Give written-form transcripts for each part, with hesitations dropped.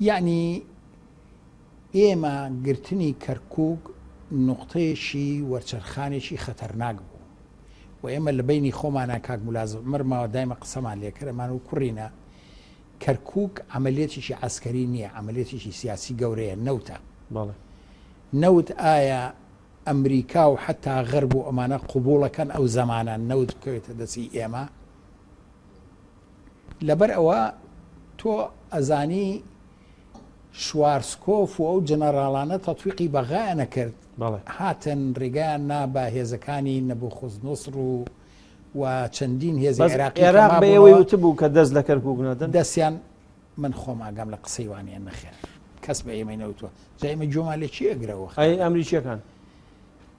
یەعنی ئێمە گرتنی کەرکوک نوقتەیەکی وەرچەرخانێکی خەتەرناک بوو و ئێمە لە بەینی خۆمانا کاک مولازم عومەر ماوە دایمە قسەمان لێکرد ئەمان و کوڕینە کەرکوک عەمەلیەتێکی عەسکەری نییە عەمەلیەتێکی سیاسی گەورەیە نەوتە بەڵێ. نەوت ئایا ئەمریکا و حەتا غەرب و ئەمانە قبوڵەکەن ئەو زەمانە نەوت بکەوێتە دەستی ئێمە؟ لەبەر ئەوە تۆ ئەزانی شوارسکۆف و ئەو جەنەڕاڵانە تەتویقی بەغایان ئەکرد هاتن ڕێگایان نا بە هێزەکانی نەبوخوزنوسڕ و و چەندین هێزی عێراقی عێراق بە ئێوەی وتبوو کە دەست لە کەرکوک نەدەن دەستیان من خۆم ئاگام لە قسەی وانە نەخێر کەس بە ئێمەی نەوتوە جا ئێمە گوێمان لە چی ئەگرەوە ئەی ئەمریکیەکان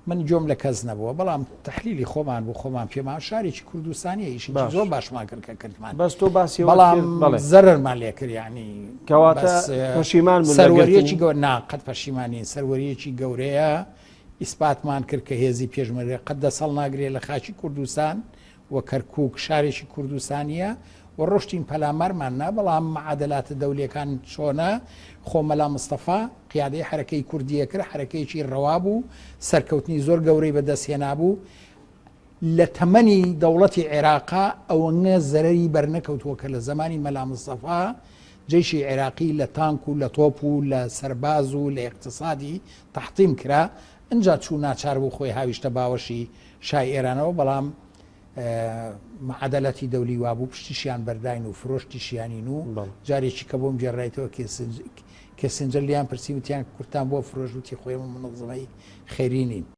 من گوێم لە کەس نەبووە بەڵام تەحلیلی خۆمان بوو خۆمان پێمان شارێکی کوردستانیە ئیشێکی باش. زۆر باشمان کرد کە کردمان بەس تۆ باسی ئەوەت بەڵام کرد بەڵێ زەرەرمان لێ کرد یعنی کەواتە بەس، اه، پەشیمان بوون لە سەروەریەکی گرتنی؟ گەورە نا قەت پەشیمان نین سەروەریەکی گەورەیە ئیسپاتمان کرد کە هێزی پێشمەرگە قەت دەست هەڵناگرێ لە خاکی کوردستان و کەرکوک شارێکی کوردستانیە و ڕۆشتین پەلامارمان نا بەڵام معادلاتە دەولیەکان چۆنە خۆ مەلا مستەفا قیادەی حەرەکەی کوردیە کرد حەرەکەیەکی ڕەوا بوو سەرکەوتنی زۆر گەورەی بەدەست هێنابوو لە تەمەنی دەوڵەتی عێراقا ئەوەنە زەرەری بەرنەکەوتووە کە لە زەمانی مەلا مستەفا جەیشی عێراقی لە تانک و لە تۆپ و لە سەرباز و لە ئیقتسادی تەحتیم کرا ئنجا چوو ناچار بوو خۆی هاویشتە باوەشی شای ئێرانەوە بەڵام معادەلەتی دەولی وابوو پشتیشیان بەرداین و فرۆشتیشیانین و جارێکی کە بۆم گێڕایتەوە کێسنجەر لیان پرسی وتیان کورتان بۆ فرۆش وتی خۆ ئێمە منەزەمەی خێری نین.